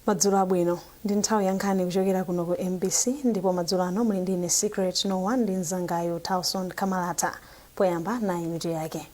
Madzulo abwino. Ndi nthawi ya nkhani kuchokera kuno ku MBC ndipo madzulo ano muli ndi ine Secret Noah ndi mzangayo Tauson Kamalata. Poyamba nayi mitu yake.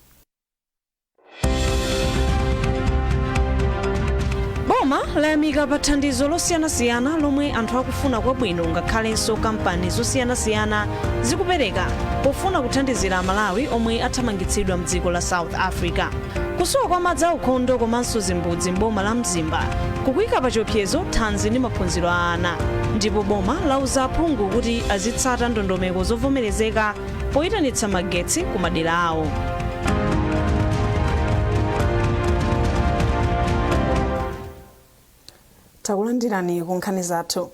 Boma layamika pa thandizo losiyanasiyana lomwe anthu akufuna kwabwino ngakhalenso kampani zosiyanasiyana zikupereka pofuna kuthandizira Amalawi omwe athamangitsidwa mdziko la South Africa. Kusowa kwa madzi aukhondo komanso zimbudzi m'boma la Mzimba kukuika pa chiopsezo thanzi ndi maphunziro a ana. Ndipo boma lauza aphungu kuti azitsata ndondomeko zovomerezeka poyitanitsa magetsi ku madera awo. Takulandirani ku nkhani zathu.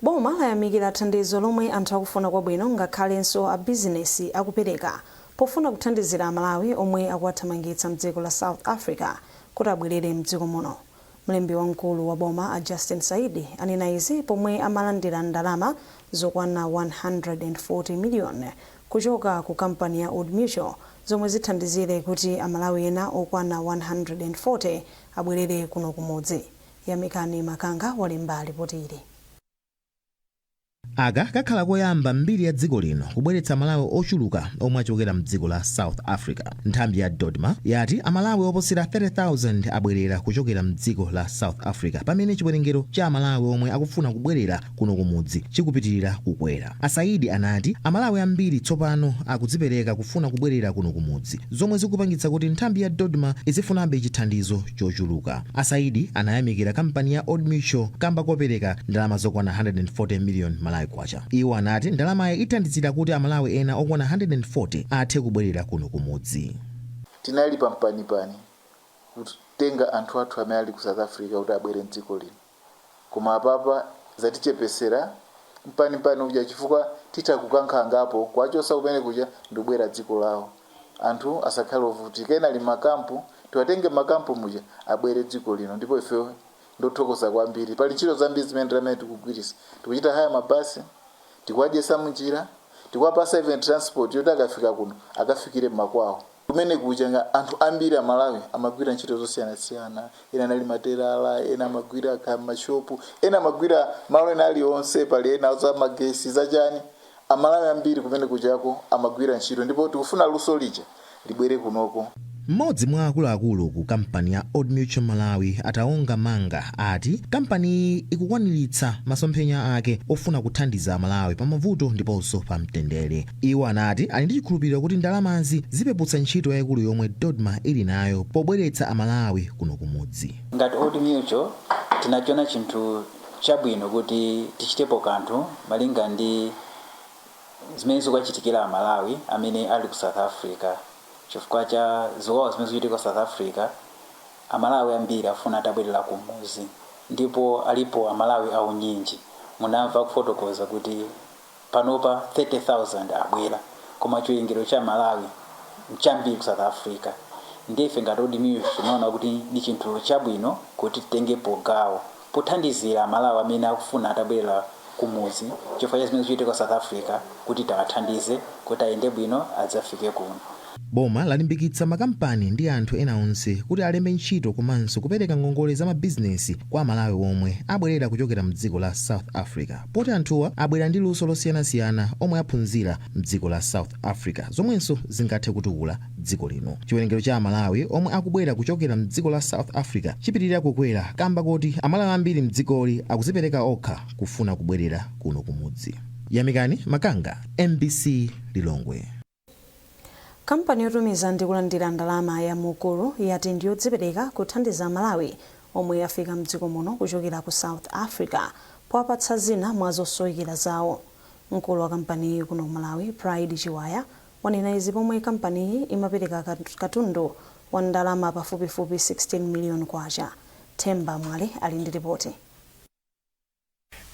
Boma layamikira thandizo lomwe anthu akufuna kwabwino ngakhalenso a bizinesi akupereka pofuna kuthandizira Amalawi omwe akuwathamangitsa mdziko la South Africa kuti abwerere mdziko muno. Mlembi wamkulu wa boma a Justin Saidi anena izi pomwe amalandira ndalama zokwana 140 million kuchoka ku kampani ya Old Mutual zomwe zithandizire kuti Amalawi ena okwana 140 abwerere kuno kumudzi. Yamikani Makanga walemba lipoti ili. Aka kakhala koyamba m'mbiri ya dziko lino kubweretsa Amalawi ochuluka omwe achokera mdziko la South Africa. Nthambi ya DoDMA yati Amalawi oposera 30,000 abwerera kuchokera mdziko la South Africa pamene chiwerengero cha Amalawi omwe akufuna kubwerera kuno kumudzi chikupitirira kukwera. A Saidi anati Amalawi ambiri tsopano akudzipereka kufuna kubwerera kuno kumudzi zomwe zikupangitsa kuti nthambi ya DoDMA izifunabe chithandizo chochuluka. A Saidi anayamikira kampani ya Old Mutual kamba kopereka ndalama zokwana 140 million Malawi Kwacha. Iwo anati ndalamayi ithandizira kuti Amalawi ena okwana 140 athe kubwerera kuno kumudzi. Tinali pa mpanipani kutenga anthu athu amene ali ku South Africa kuti abwere mdziko lino, koma apapa zatichepesera mpanipani uja chifukwa titha kukankha angapo kuwachosa kumene kuja ndikubwera dziko lawo. Anthu asakhale ovutika, ena ali mmakampu, tiwatenge mmakampu muja abwere dziko lino ndipo ife ndothokoza kwambiri. Pali ntchito zambiri zimene ndalama tikugwiritsa, tikuchita haya mabasi, tikuwadyesa munjira, tikuwapasa even transport yoti akafika kuno akafikire mmakwawo. Kumene kuja nga anthu ambiri Amalawi amagwira ntchito zosiyanasiyana, ena anali matelala, ena amagwira ka mashopu, ena amagwira malo ena alionse, pali ena za magesi zachani. Amalawi ambiri kumene kujako amagwira ntchito ndipo tikufuna luso lija libwere kunoko. Mmodzi mwa akuluakulu ku kampani ya Old Mutual Malawi a Taonga Manga ati kampaniyi ikukwaniritsa masomphenya ake ofuna kuthandiza Amalawi pa mavuto ndiponso pa mtendere. Iwo anati ali ndi chikhulupiriro kuti ndalamazi zipeputsa ntchito yaikulu yomwe DoDMA ili nayo pobweretsa Amalawi kuno kumudzi. Ngati Old Mutual tinachiona chinthu chabwino kuti tichitepo kanthu malinga ndi zimene zikuwachitikira Amalawi amene ali ku South Africa. Chifukwa cha ziwawa zimene zikuchitika ku South Africa, Amalawi ambiri afuna atabwerera kumuzi ndipo alipo Amalawi aunyinji. Munamva akufotokoza kuti panopa 30,000 abwera koma chiwerengero cha Amalawi nchambiri ku South Africa. Ndiye ife ngati Old Mutual tinaona kuti ndi chinthu chabwino kuti titengepo gawo pothandizira Amalawi amene akufuna atabwerera kumudzi chifukwa cha zimene zikuchitika ku South Africa kuti tawathandize kuti ayende bwino adzafike kuno. Boma lalimbikitsa makampani ndi anthu ena onse kuti alembe ntchito komanso kupereka ngongole za mabizinesi kwa Amalawi omwe abwerera kuchokera mdziko la South Africa poti anthuwa abwera ndi luso losiyanasiyana omwe aphunzira mdziko la South Africa zomwenso zingathe kutukula dziko lino. Chiwerengero cha Amalawi omwe akubwera kuchokera mdziko la South Africa chipitirira kukwera kamba koti Amalawi ambiri mdzikoli akuzipereka okha kufuna kubwerera kuno kumudzi. Yamikani Makanga, MBC, Lilongwe. Kampani yotumiza ndi kulandira ndalama ya Mukuru yati ndiyodzipereka kuthandiza Amalawi omwe afika mdziko muno kuchokera ku South Africa powapatsa zina mwa zosowekera zawo. Mkulu wa kampaniyi kuno ku Malawi, Pride Chiwaya, wanena izi pomwe kampaniyi imapereka katundu wa ndalama pafupifupi 16 million kwacha. Themba Mwale ali ndi ripoti.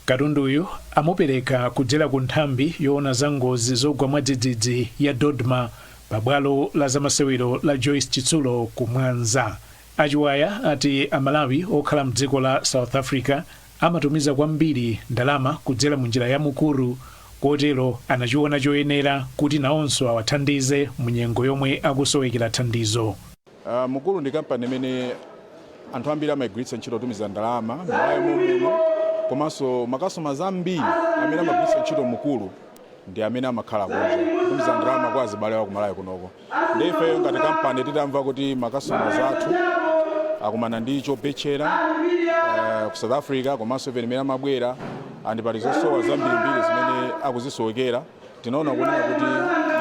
Katunduyu amupereka kudzera ku nthambi yoona za ngozi zogwa mwadzidzidzi ya DoDMA pa bwalo la zamasewero la Joyce Chitsulo ku Mwanza. A Chiwaya ati Amalawi okhala mdziko la South Africa amatumiza kwambiri ndalama kudzera mu njira ya Mukuru kotero anachiona choyenera kuti nawonso awathandize mu nyengo yomwe akusowekera thandizo. Mukuru ndi kampani imene Anthu ambiri amayigwiritsa ntchito kutumiza ndalama m'Malawi muno, komanso makastomers ambiri amene amagwiritsa ntchito Mukuru ndi amene amakhala kunja, kutumiza ndalama kwa azibale awo kumalawi kunoko. Ndi ifeyo ngati kampani, titamva kuti makastomers athu akumana ndi chobetchera ku South Africa, komanso even imene amabwera and pali zosowa zambirimbiri zimene akuzisowekera, tinaona kunena kuti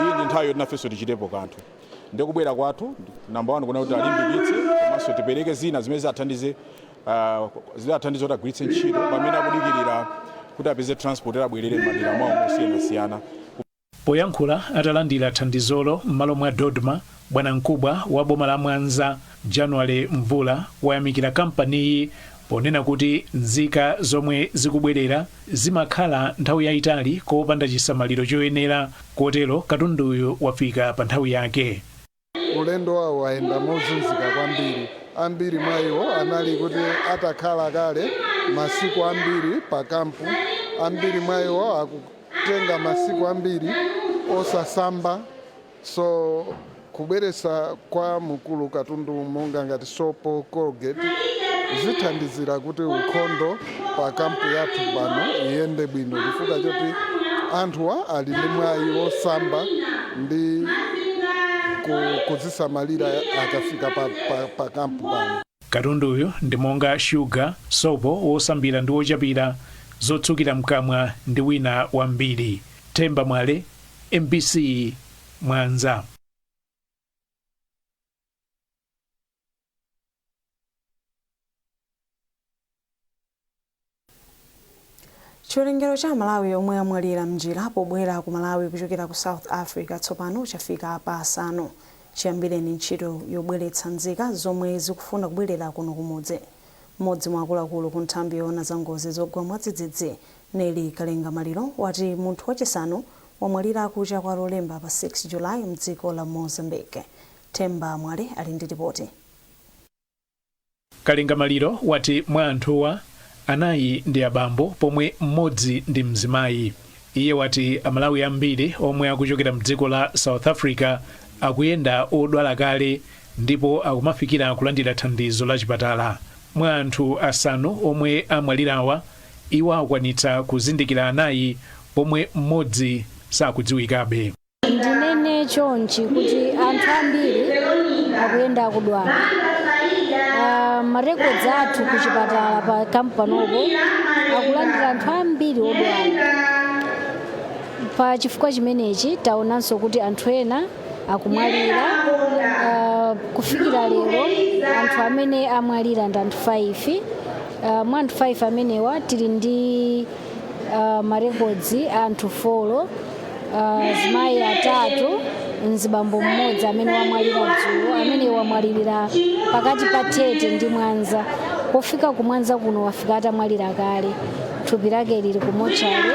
iyi ndi nthawi yoti nafenso tichitepo kanthu. Ndi kubwera kwathu, number one, kunena kuti alimbikitse komanso tipereke zina zimene zidzathandize kuti agwiritse ntchito pamene akudikirira kuti apeze transport abwerere m'madera mwawo mosiyanasiyana. Poyankhula atalandira thandizolo m'malo mwa DoDMA, bwanamkubwa wa boma la Mwanza January Mvula wayamikira kampaniyi ponena kuti nzika zomwe zikubwerera zimakhala nthawi yayitali kopanda chisamaliro choyenera, kotero katunduyu wafika pa nthawi yake. Ulendo wawo wayenda mozunzika kwambiri. Ambiri mwa iwo anali kuti atakhala kale masiku ambiri pa kampu. Ambiri mwa iwo akutenga masiku ambiri osasamba. So kubweretsa kwa Mukuru katundu monga ngati sopo, Colgate, zithandizira kuti ukhondo pa kampu yathu pano iyende bwino, chifukwa choti anthuwa ali ndi mwayi wosamba ndi kuzisamalira akafika pa kampu pano. Katunduyu ndi monga shuga, sopo wosambira ndi wochapira, zotsukira mkamwa ndi wina wambiri. Themba Mwale, MBC, Mwanza. Chiwerengero cha Amalawi omwe amwalira mnjira pobwera ku Malawi kuchokera ku South Africa tsopano chafika pa asanu chiyambireni ntchito yobweretsa nzika zomwe zikufuna kubwerera kuno kumudzi. Mmodzi mwa akuluakulu ku nthambi yoona za ngozi zogwa mwadzidzidzi, Nelly Kalenga Maliro, wati munthu wachisanu wamwalira kucha kwa Lolemba pa 6 July mdziko la Mozambique. Themba Mwale ali ndi ripoti. Kalenga Maliro wati mwa anthuwa, anayi ndi abambo pomwe mmodzi ndi mzimayi. Iye wati Amalawi ambiri omwe akuchokera mdziko la South Africa akuyenda odwala kale ndipo akumafikira kulandira thandizo la chipatala. Mwa anthu asanu omwe amwalirawa, iwo akwanitsa kuzindikira anayi pomwe mmodzi sakudziwikabe. Ndinene chonchi kuti anthu ambiri akuyenda akudwala. Marekodzi athu ku chipatala pa kampu panopo akulandira anthu ambiri odwala. Pa chifukwa chimenechi taonanso kuti anthu ena akumwalira. Kufikira lero anthu amene amwalira ndi anthu 5. Mwa anthu 5 amenewa tili ndi marekodzi a anthu 4, azimayi atatu, mzibambo mmodzi amene wamwalira dzulo, amene wamwalirira pakati pa Tete ndi Mwanza. Pofika ku Mwanza kuno wafika atamwalira kale. Thupi lake lili ku mochale,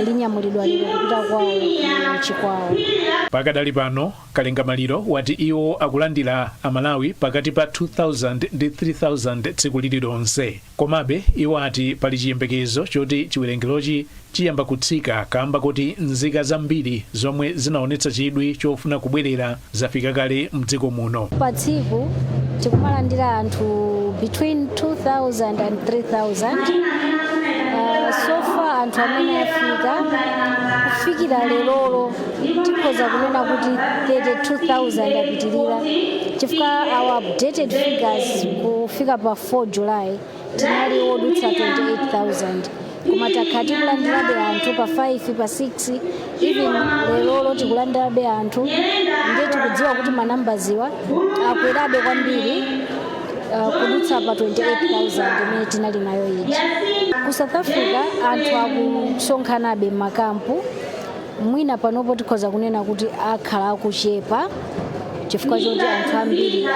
linyamulidwa lero kupita kwawo ku Chikwawa. Pakadali pano, Kalenga Maliro wati iwo akulandira Amalawi pakati pa 2000 ndi 3000 tsiku lililonse. Komabe iwo ati pali chiyembekezo choti chiwerengerochi chiyamba kutsika kamba koti nzika zambiri zomwe zinaonetsa chidwi chofuna kubwerera zafika kale mdziko muno. Pa tsiku tikumalandira anthu between 2000 and 3000. So far anthu amene afika kufikira lerolo tikhoza kunena kuti 32,000 apitirira, chifukwa our updated figures kufika pa 4 July tinali wodutsa 28,000, koma takhala tikulandirabe anthu pa 5, pa 6, even lerolo tikulandirabe anthu. Ndiye tikudziwa kuti manambaziwa akwerabe kwambiri kudutsa pa 28,000 imene tinali nayo ija. Ku South Africa anthu akusonkhanabe m'makampu. Mwina panopo tikhoza kunena kuti akhala akuchepa chifukwa choti anthu ambiri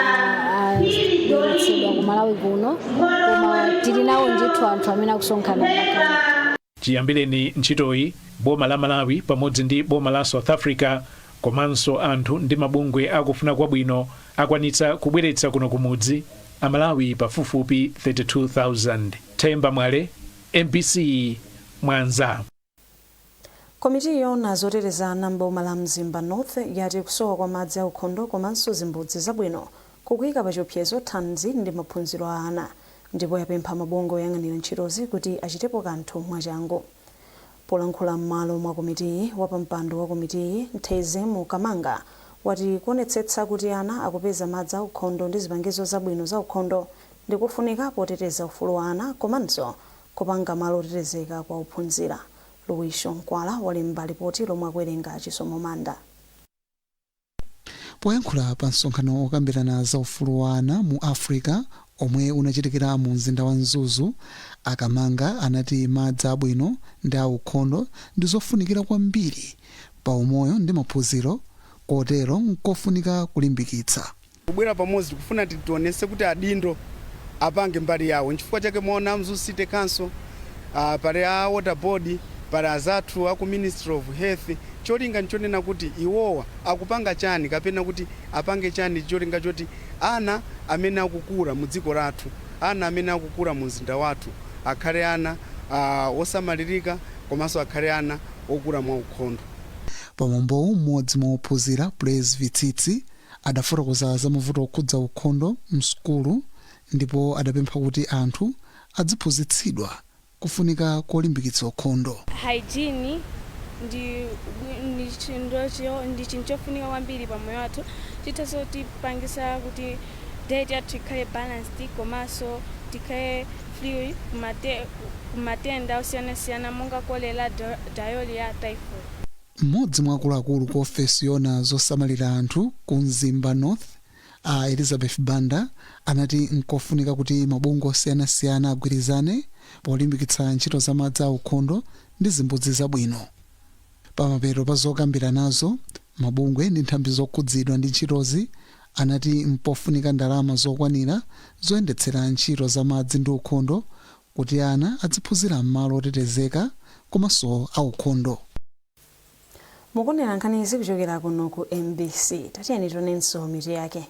abweretsedwa ku Malawi kuno, koma tili nawo ndithu anthu amene akusonkhana m'makampu. Chiyambireni ntchitoyi, boma la Malawi pamodzi ndi boma la South Africa komanso anthu ndi mabungwe akufuna kwabwino akwanitsa kubweretsa kuno kumudzi Amalawi pafupifupi 32,000. Themba Mwale, MBC, Mwanza. Komiti yoona zoteteza ana m'boma la Mzimba North yati kusowa kwa madzi aukhondo komanso zimbudzi zabwino Kukuyika pa chiopsezo thanzi ndi maphunziro a ana, ndipo yapempha mabungwe oyang'anira ntchitozi kuti achitepo kanthu mwachangu. Polankhula m'malo mwa komitiyi, wapampando wa komitiyi, Nthezemu Kamanga, wati kuonetsetsa kuti ana akupeza madzi aukhondo ndi zipangizo zabwino za ukhondo ndikofunika poteteza ufulu wa ana komanso kupanga malo otetezeka kwa ophunzira. Luwisho Nkwala walemba lipoti lomwe akuwerenga Chisomo Manda. Poyankhula pa msonkhano wokambirana za ufulu wa ana mu Africa omwe unachitikira mu mzinda wa Mzuzu, aKamanga anati madzi abwino ndi aukhondo ndi zofunikira kwambiri pa umoyo ndi maphunziro, kotero nkofunika kulimbikitsa. Kubwera pamodzi tikufuna tionese kuti adindo apange mbali yawo. Nchifukwa chake mwaona Mzuzu City Council, pali a Water Board, pali azathu aku Ministry of Health. Cholinga nchonena kuti iwowa akupanga chani kapena kuti apange chani, cholinga choti ana amene akukula mu dziko lathu, ana amene akukula mu mzinda wathu, akhale ana osamalirika komanso akhale ana okula mwaukhondo. Pamwambowu, mmodzi mwa ophunzira, Praise Vitsitsi, adafotokoza za mavuto okhudza ukhondo msukulu ndipo adapempha kuti anthu adziphunzitsidwa kufunika kolimbikitsa ukhondo. Hygiene ndi chinthu chofunika kwambiri pa moyo wathu. Chithanso tipangisa kuti diet yathu ikhale balanced komanso tikhale free kumatenda osiyanasiyana monga kolera, diarrhea, typhoid. Mmodzi mwa akuluakulu ku ofesi yona zosamalira anthu ku Mzimba North, a Elizabeth Banda, anati nkofunika kuti mabungwe osiyanasiyana agwirizane polimbikitsa ntchito za madzi aukhondo ndi zimbudzi zabwino. Pamapeto pa zokambiranazo, mabungwe ndi nthambi zokhudzidwa ndi ntchitozi anati mpofunika ndalama zokwanira zoyendetsera ntchito za madzi ndi ukhondo kuti ana aziphunzira m'malo otetezeka komanso aukhondo. Mukuonera nkhanizi kuchokera kuno ku MBC. Tatiyeni tionenso mitu yake.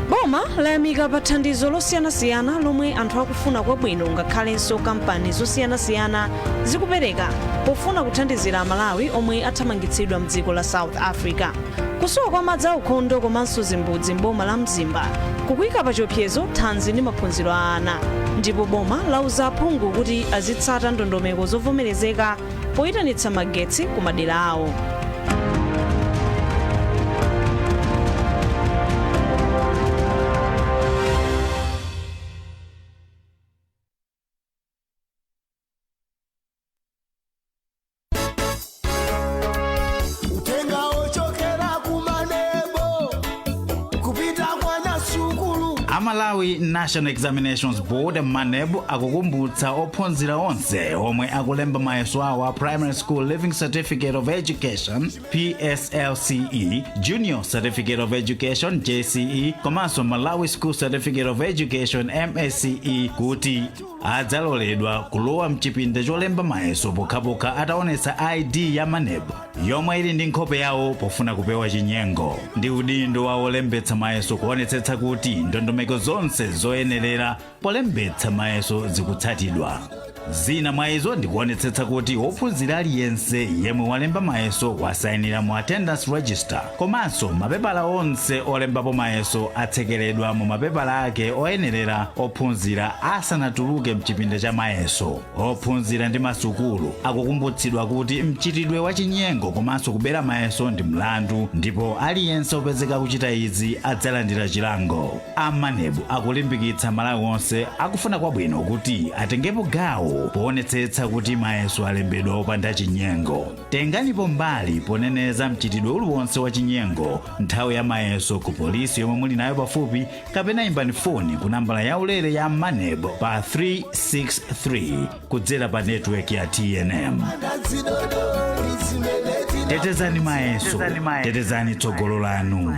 Boma layamika pa thandizo losiyanasiyana lomwe anthu akufuna kwabwino ngakhalenso kampani zosiyanasiyana zikupereka pofuna kuthandizira Amalawi omwe athamangitsidwa mdziko la South Africa. Kusowa kwa madzi aukhondo komanso zimbudzi m'boma la Mzimba kukuyika pa chiopsezo thanzi ndi maphunziro a ana, ndipo boma lauza aphungu kuti azitsata ndondomeko zovomerezeka poyitanitsa magetsi ku madera awo. Utenga ochokera kuMANEB kupita kwa sukulu. Amalawi National Examinations Board, MANEB, akukumbutsa ophunzira onse omwe akulemba mayeso awo a Primary School Leaving Certificate of Education, PSLCE, Junior Certificate of Education, JCE, komanso Malawi School Certificate of Education, MSCE, kuti adzaloledwa kulowa mchipinda cholemba mayeso pokhapokha ataonetsa ID ya MANEB yomwe ili ndi nkhope yawo pofuna kupewa chinyengo. Ndi udindo wa olembetsa mayeso kuonetsetsa kuti ndondomeko zonse zoyenerera polembetsa mayeso zikutsatidwa. Zina mwa izo ndikuonetsetsa kuti wophunzira aliyense yemwe walemba mayeso wasayinira mu attendance register, komanso mapepala onse olembapo mayeso atsekeredwa mu mapepala ake oyenerera ophunzira asanatuluke mchipinda cha mayeso. Ophunzira ndi masukulu akukumbutsidwa kuti mchitidwe wa chinyengo komanso kubera mayeso ndi mlandu, ndipo aliyense opezeka kuchita izi adzalandira chilango. AMANEB akulimbikitsa Malawi onse akufuna kwabwino kuti atengepo gawo poonetsetsa kuti mayeso alembedwa opanda chinyengo. Tenganipo mbali poneneza mchitidwe uliwonse wa chinyengo nthawi ya mayeso ku polisi yomwe muli nayo pafupi, kapena imbani foni ku nambala yaulere ya MANEB pa 363 kudzera pa network ya TNM. Tetezani mayeso, tetezani tsogolo lanu.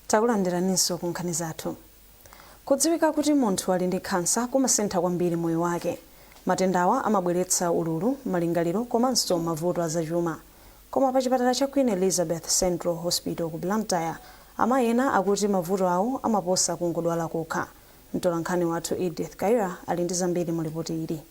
Takulandiraninso ku nkhani zathu. Kudziwika kuti munthu ali ndi khansa kumasintha kwambiri moyo wake. Matendawa amabweretsa ululu, malingaliro komanso mavuto azachuma. Koma pa chipatala cha Queen Elizabeth Central Hospital ku Blantyre, amayi ena akuti mavuto awo amaposa kungodwala kokha. Mtolankhani wathu Edith Kaira ali ndi zambiri mu lipoti ili.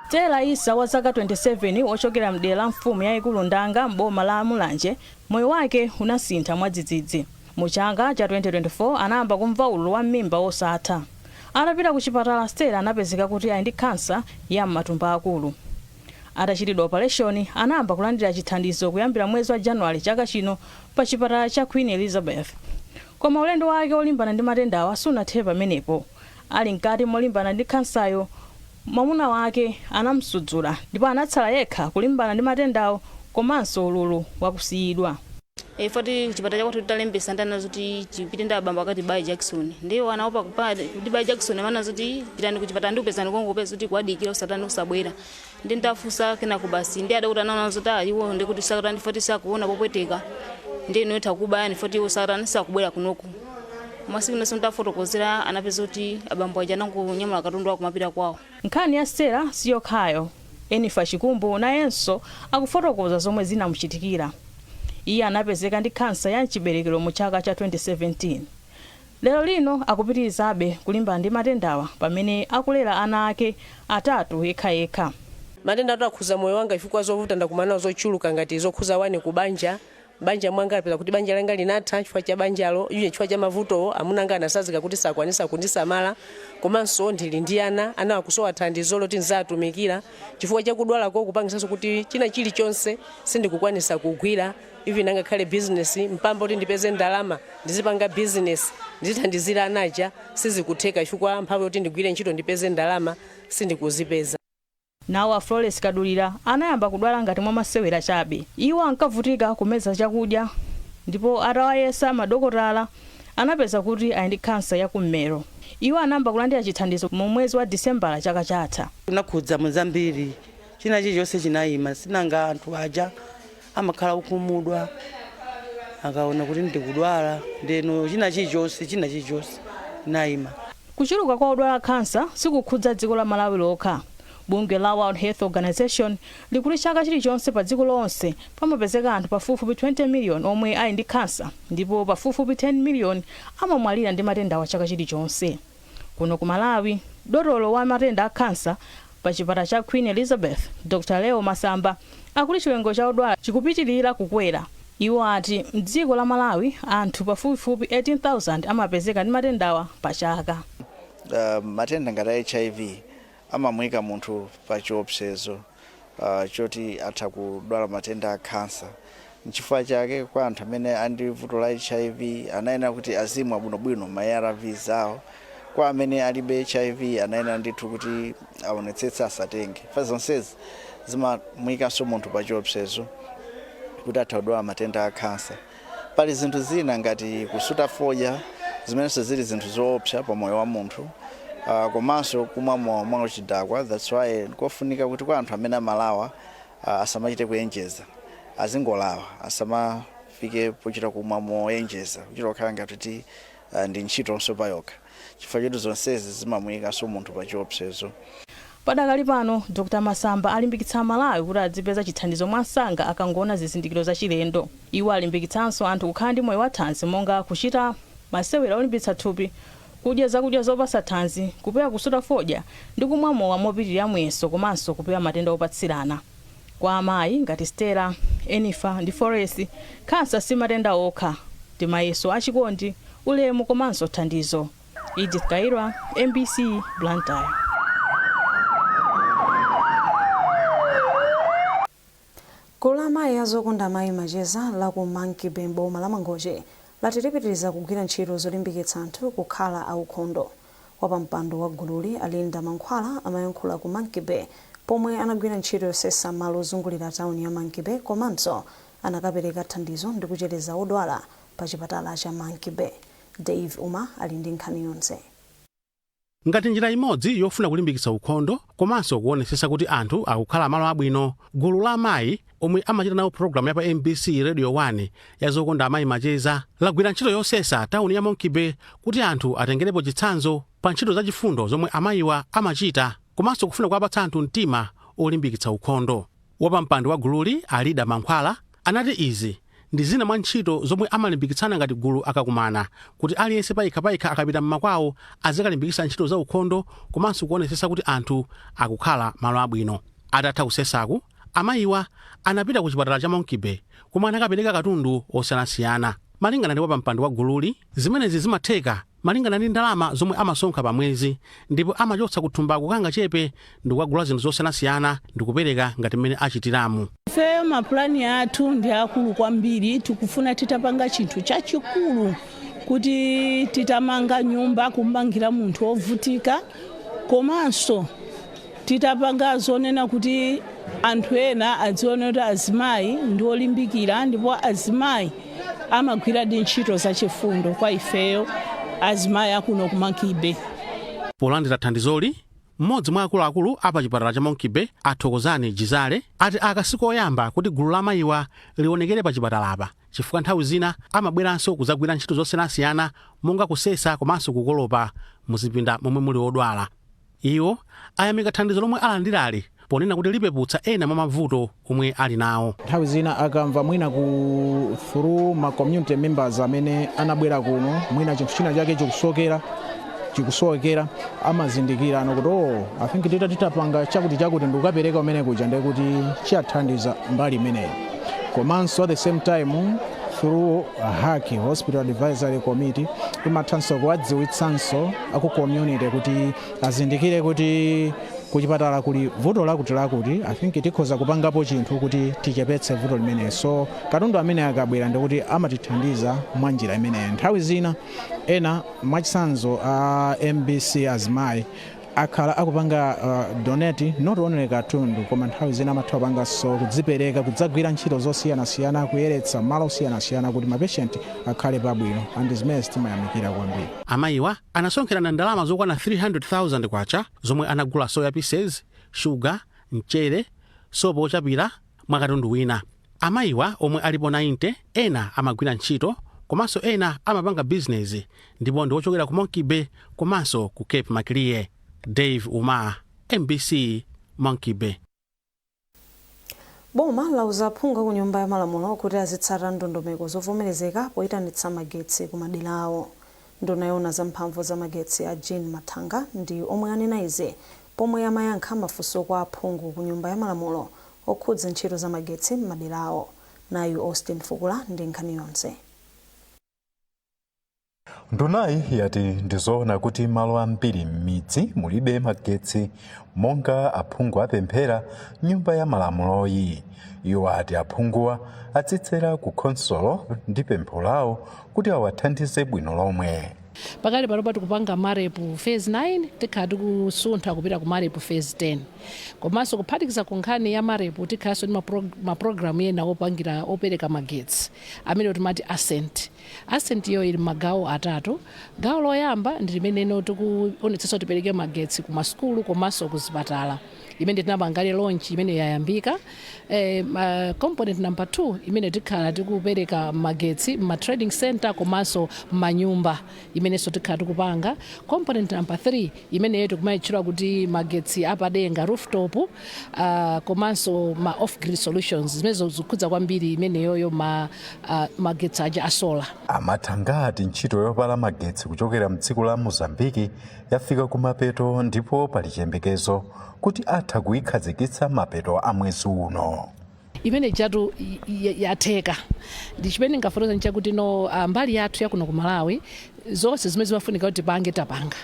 Stella Isa wa zaka 27 wochokera mdera la mfumu yayikulu Ndanga m'boma la Mulanje, moyo wake unasintha mwadzidzidzi. Mu chaka cha 2024 anayamba kumva ululu wa m'mimba wosatha. Atapita ku chipatala, Stella anapezeka kuti ali ndi khansa ya m'matumbo akulu. Atachitidwa operation, anayamba kulandira chithandizo kuyambira mwezi wa January chaka chino pa chipatala cha Queen Elizabeth. Koma ulendo wake wolimbana ndi matendawa sunathere pamenepo. Ali mkati molimbana ndi khansayo, mwamuna wake anamusudzula ndipo anatsala yekha kulimbana ndi matendawo komanso ululu wakusiyidwa. Foti chipatala chakwathu titalembesa ndana zoti chipite ndi abambo akati bayi Jackson, ndiye anaopa kuti bayi Jackson amana zoti pitani kuchipatala ndi upezani kongo upeza kuti kuwadikira usatani usabwera. Ndi ndafunsa kenako basi ndi adakuti anaona zoti iwo ndi kuti sakatani foti sakuona popweteka, ndi ino takubayani foti iwo sakatani sakubwera kunoku. Masiku naso ndafotokozera anapeza kuti abambo aja anangonyamula katundu wako kumapita kwawo. Nkhani ya Stella siyokhayo. Enifa Chikumbu nayenso akufotokoza zomwe zinamuchitikira. Iye anapezeka ndi khansa ya mchiberekero mu chaka cha 2017. Lero lino akupitirizabe kulimbana ndi matendawa pamene akulera ana ake atatu yekhayekha. Matenda atu akhuza moyo wanga chifukwa zovuta ndakumana nazo zochuluka ngati zokhuza wani kubanja. Banja mwanga apeza kuti banja langa linatha chifukwa cha banjalo, iye chifukwa cha mavutowo amuna anga anasazika kuti sakwanisa kundisamala, komanso ndili ndi ana, ana akusowa thandizo loti nzatumikira chifukwa cha kudwalako kupangisanso kuti china chilichonse sindikukwanisa kugwira, even angakhale business mpamba kuti ndipeze ndalama ndizipanga business ndizithandizira anaja sizikutheka chifukwa mphamvu yoti ndigwire ntchito ndipeze ndalama sindikuzipeza. Nawo a Flores Kadulira anayamba kudwala ngati mwa masewera chabe. Iwo ankavutika kumeza chakudya ndipo atawayesa madokotala anapeza kuti ali ndi khansa ya kummero. Iwo anayamba kulandira chithandizo mu mwezi wa Disembala chaka chatha. Kunakhudza muzambiri, china chilichonse chinayima, sinanga anthu aja amakhala okhumudwa akaona kuti ndikudwala, ndeno china chilichonse chinayima. Kuchuluka kwa odwala khansa sikukhudza dziko la Malawi lokha. Bungwe la World Health Organization likuti chaka chilichonse pa dziko lonse pamapezeka anthu pafupifupi 20 million omwe ali ndi khansa ndipo pafupifupi 10 million amamwalira ndi matendawa chaka chilichonse. Kuno ku Malawi, dotolo wa matenda a khansa pa chipatala cha Queen Elizabeth, Dr. Leo Masamba, akuti chiwerengero cha odwala chikupitilira kukwera. Iwo ati mdziko la Malawi anthu pafupifupi 18,000 amapezeka ndi matendawa pa chaka. Matenda ngati HIV amamuyika munthu pa chiopsezo choti atha kudwala matenda a khansa. Nchifukwa chake kwa anthu amene ali ndi vuto la HIV anayenera kuti azimwa bwinobwino ma ARVs awo. Kwa amene alibe HIV anayenera ndithu kuti aonetsetse asatenge. Fa zonsezi zimamuyikanso munthu pa chiopsezo kuti atha kudwala matenda a khansa. Pali zinthu zina ngati kusuta fodya zimenenso zili zinthu zoopsa pa moyo wa munthu, komanso kumwa mowa mwauchidakwa. That's why nkofunika kuti kwa anthu amene amalawa asamachite kuyenjeza, azingolawa, asamafike pochita kumwa moyenjeza, kuchita kukhala ngati kuti ndi ntchitonso payokha, chifukwa choti zonsezi zimamuyikanso munthu pa chiopsezo. Padakali pano, Dr. Masamba alimbikitsa Malawi kuti adzipeza chithandizo mwansanga akangoona zizindikiro zachilendo. Iwo alimbikitsanso anthu kukhala ndi moyo wathanzi monga kuchita masewera olimbitsa thupi, kudya zakudya zopatsa thanzi, kupewa kusuta fodya ndi kumwa mowa mopitirira muyeso komanso kupewa matenda opatsirana. Kwa amayi ngati Stella, Enifa ndi Foresi, khansa si matenda okha, ndi mayeso achikondi, ulemu komanso thandizo. Edith Kairwa, MBC, Blantyre. Gulu la amayi a Zokonda Amayi Macheza la ku Monkey Bay m'boma la Mangochi lati lipitiriza kugwira ntchito zolimbikitsa anthu kukhala aukhondo. Wapampando wa gululi a Linda Mankhwala amayankhula ku Monkey Bay pomwe anagwira ntchito yosesa malo ozungulira tawuni ya Monkey Bay komanso anakapereka thandizo ndi kuchereza odwala pa chipatala cha Monkey Bay. Dave Uma ali ndi nkhani yonse. Ngati njira imodzi yofuna kulimbikitsa ukhondo komanso kuonetsetsa kuti anthu akukhala malo abwino, gulu la amayi omwe amachita nawo pulogalamu ya pa MBC Radio 1 ya Zokonda Amayi Macheza lagwira ntchito yosesa tawuni ya Monkey Bay kuti anthu atengerepo chitsanzo pa ntchito zachifundo zomwe amayiwa amachita, komanso kufuna kuwapatsa anthu mtima olimbikitsa ukhondo. Wapampando wa gululi, Alida Mankhwala, anati izi ndi zina mwa ntchito zomwe amalimbikitsana ngati gulu akakumana, kuti aliyense payekhapayekha akapita mmakwawo azikalimbikitsa ntchito za ukhondo komanso kuonetsetsa kuti anthu akukhala malo abwino. Atatha kusesaku, amayiwa anapita ku chipatala cha Monkey Bay komwe anakapereka katundu osiyanasiyana. Malingana ndi wapampando wa gululi, zimenezi zimatheka malingana ndi ndalama zomwe amasonkha pa mwezi, ndipo amachotsa kuthumbako kangachepe ndikukagula zinthu zosiyanasiyana ndikupereka ngati mmene achitiramu. Ifeyo mapulani athu ndi akulu kwambiri. Tikufuna titapanga chinthu chachikulu, kuti titamanga nyumba kumangira munthu wovutika, komanso titapanga zonena kuti anthu ena adzione kuti azimayi ndi olimbikira ndipo azimayi amagwiradi ntchito zachifundo kwa ifeyo azimayi akuno ku Monkey Bay. Polandira thandizoli, mmodzi mwa akuluakulu apa chipatala cha Monkey Bay, Athokozani Jizale, ati aka sikoyamba kuti gulu la amayiwa lionekere pa chipatalapa, chifukwa nthawi zina amabweranso kudzagwira ntchito zosiyanasiyana monga kusesa komanso kukolopa muzipinda momwe muli odwala. Iwo ayamika thandizo lomwe alandirali ponena kuti lipeputsa ena mwa mavuto omwe ali nawo. Nthawi zina akamva mwina ku through ma community members amene anabwera kuno, mwina chinthu china chake chikusowekera, amazindikira ano kuti, "Oh, I think titapanga chakuti chakuti ndikukapereka umene kuja, ndiye kuti chiyathandiza mbali imeneyi." Komanso at the same time through HAC, Hospital Advisory Committee, imathanso kuwadziwitsanso aku community kuti azindikire kuti kuchipatala kuli vuto lakuti lakuti, I think tikhoza kupangapo chinthu kuti tichepetse vuto limeneyi. So katundu amene akabwera ndikuti amatithandiza mwa njira imeneyi. Nthawi zina ena, mwachitsanzo a MBC azimayi, akhala akupanga donate not only katundu, koma nthawi zina amatha kupanganso kudzipereka kudzagwira ntchito zosiyanasiyana, kuyeretsa malo osiyanasiyana kuti mapatient akhale pabwino, and zimene timayamikira kwambiri. Amayiwa anasonkherana ndalama zokwana 300,000 kwacha zomwe anagula soya pieces, shuga, mchere, sopo ochapira mwa katundu wina. Amayiwa omwe alipo 90, ena amagwira ntchito komanso ena amapanga bizinezi, ndipo ndi ochokera ku Monkey Bay komanso ku Cape Maclear. Dave Uma, MBC, Monkey Bay. Boma lauza aphungu ku Nyumba ya Malamulo kuti azitsata ndondomeko zovomerezeka poyitanitsa magetsi ku madera awo. Nduna yoona za mphamvu za magetsi, a Jean Mathanga, ndi omwe anena izi pomwe amayankha mafunso kwa aphungu ku Nyumba ya Malamulo okhudza ntchito za magetsi m'madera awo. Nayu Austin Fukula ndi nkhani yonse. Ndunayi yati ndizoona kuti malo ambiri m'midzi mulibe magetsi monga aphungu apemphera Nyumba ya Malamuloyi. Iwo ati aphunguwa atsitsera ku khonsolo ndi pempho lawo kuti awathandize bwino lomwe. Pakali panopa tikupanga MAREP phase 9, tikhala tikusuntha kupita ku MAREP phase 10. Komanso kuphatikiza ku nkhani ya MAREP, tikhalanso ndi mapulogalamu ena opangira opereka magetsi amene timati ASCENT. ASCENT iyo ili magawo atatu. Gawo loyamba ndi limene tikuonetsetsa tipereke magetsi ku masukulu komanso ku zipatala, imene tinapanga launch, imene yayambika. Component number 2 imene tikhala tikupereka magetsi ma trading center komanso manyumba, imenenso tikhala tikupanga. Component number 3 imeneyo tikumayitchula kuti magetsi apadenga, rooftop, komanso ma off grid solutions, zimene zikukhudza kwambiri imeneyoyo magetsi aja a solar. A Mathanga ati ntchito yopala magetsi kuchokera mdziko la Mozambiki yafika kumapeto ndipo pali chiyembekezo kuti atha kuyikhazikitsa mapeto a mwezi uno. Imene chatu yatheka. Ndi chimene ndingafotokoza nchakuti no, mbali yathu yakuno ku Malawi, zonse zimene zimafunika kuti tipange tapanga.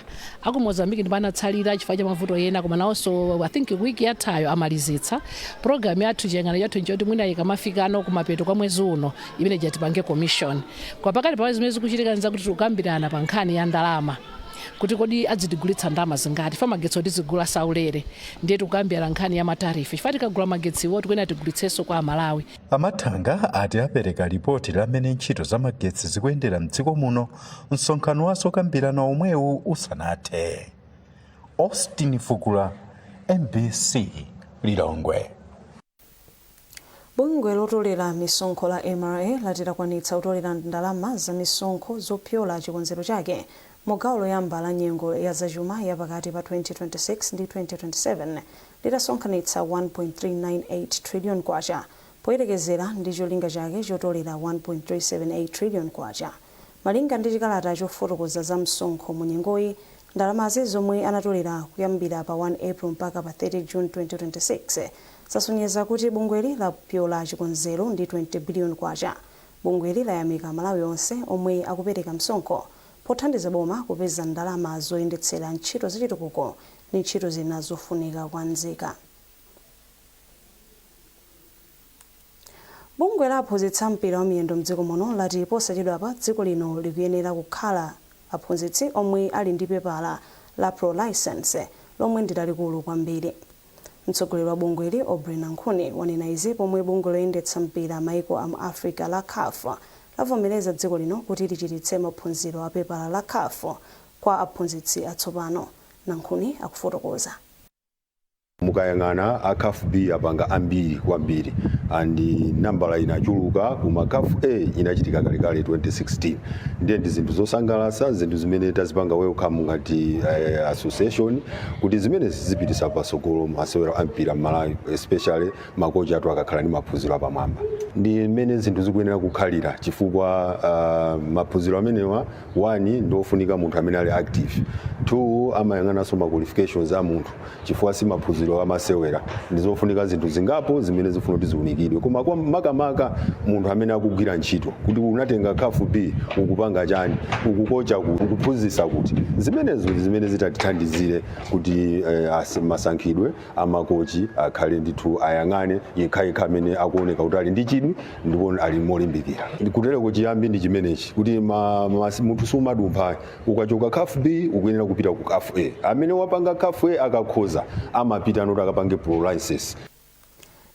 Aku Mozambique ndipo anatsalira chifukwa cha mavuto ena, koma nawonso I think wiki yathayo amalizitsa program yathu. Chiyang'ano chathu nchoti mwina ikamafikano kumapeto kwa mwezi uno, imene jatipange commission. Kwa pakali pamene zimene zikuchitika nzakuti tikukambirana pa nkhani ya ndalama, kuti kodi adzitigulitsa ndalama zingati fa magetsi tizigula saulere. Ndiye tikukambirana nkhani ya matariff, chifukwa tikagula magetsiwo tikuyenera tigulitsenso kwa Amalawi. A Mathanga ati apereka ripoti lamene ntchito za magetsi zikuyendera mdziko muno msonkhano wa zokambirana omwewu usanathe. Austin Fukula, MBC, Lilongwe. Bungwe lotolera misonkho la MRA lati lakwanitsa kutolera ndalama za misonkho zopyola chikonzero chake mu gawo loyamba la nyengo ya zachuma ya pakati pa 2026 ndi 2027, litasonkhanitsa 1.398 trillion kwacha poyerekezera ndi cholinga chake chotolera 1.378 trillion kwacha, malinga ndi chikalata chofotokoza za msonkho mu nyengoyi. Ndalamazi, zomwe anatolera kuyambira pa 1 April mpaka pa 30 June 2026, zasonyeza kuti bungweli lapyola chikonzero ndi 20 billion kwacha. Bungweli layamika Malawi onse omwe akupereka msonkho pothandiza boma kupeza ndalama zoyendetsera ntchito zachitukuko ndi ntchito zina zofunika kwa nzika. Bungwe la aphunzitsi a mpira wa miyendo mdziko muno lati posachedwapa dziko lino likuyenera kukhala aphunzitsi omwe ali ndi pepala la pro license lomwe ndi lalikulu kwambiri. Mtsogoleri wa bungweli, Aubrey Nankhuni, wanena izi pomwe bungwe loyendetsa mpira maiko a mu Africa la CAF lavomereza dziko lino kuti lichititse maphunziro a pepala la CAF kwa aphunzitsi atsopano. Nankhuni akufotokoza. Mukayang'ana, a CAF B apanga ambiri kwambiri and nambala inachuluka, koma CAF A inachitika kalekale 2016. Ndiye ndi zinthu zosangalatsa, zinthu zimene tazipanga welcome ngati association, kuti zimene zipitisa patsogolo masewero a mpira m'Malawi, especially makochi athu akakhala ndi maphunziro apamwamba. Ndi mmene zinthu zikuyenera kukhalira, chifukwa maphunziro amenewa, one, ndiofunika munthu amene ali active, two, amayang'ananso ma qualifications a munthu, chifukwa si maphunziro amasewera. Ndizofunika zinthu zingapo zimene zifuna kuti ziunikidwe, koma kwa makamaka munthu amene akugwira ntchito, kuti unatenga CAF B, ukupanga chani, ukukocha kuti, ukuphunzitsa kuti. Zimenezo ndi zimene zitatithandizire kuti masankhidwe amakochi akhale ndithu ayang'ane yekhayekha amene akuoneka kuti ali ndi chidwi ndipo ali molimbikira. Kutereko chiyambi ndi chimenechi, kuti munthu sumadumpha. Ukachoka CAF B ukuyenera kupita ku CAF A. Amene wapanga CAF A akakhoza amapita noti akapange pro license.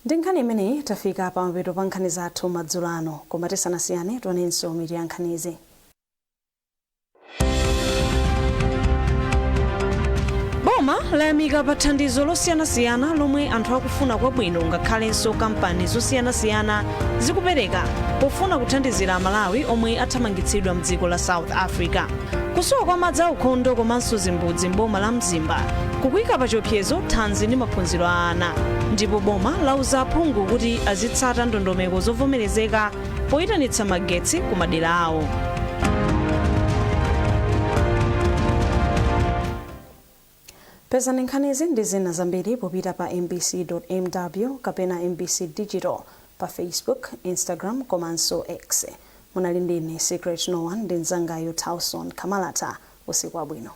Ndi nkhani imeneyi tafika pa mapeto pa nkhani zathu madzulo ano, koma tisanasiyane tionenso mitu ya nkhanizi. Boma layamika pa thandizo losiyanasiyana lomwe anthu akufuna kwabwino ngakhalenso kampani zosiyanasiyana zikupereka pofuna kuthandizira Amalawi omwe athamangitsidwa mdziko la South Africa. Kusowa kwa madzi aukhondo komanso zimbudzi m'boma la Mzimba kukuyika pa chiopsezo thanzi ndi maphunziro a ana, ndipo boma lauza aphungu kuti azitsata ndondomeko zovomerezeka poyitanitsa magetsi ku madera awo. Pezani nkhanizi ndi zina zambiri popita pa mbc.mw kapena MBC Digital pa Facebook, Instagram komanso X. Munali ndine Secret Noah ndi mnzangayo Tauson Kamalata. Usiku wabwino.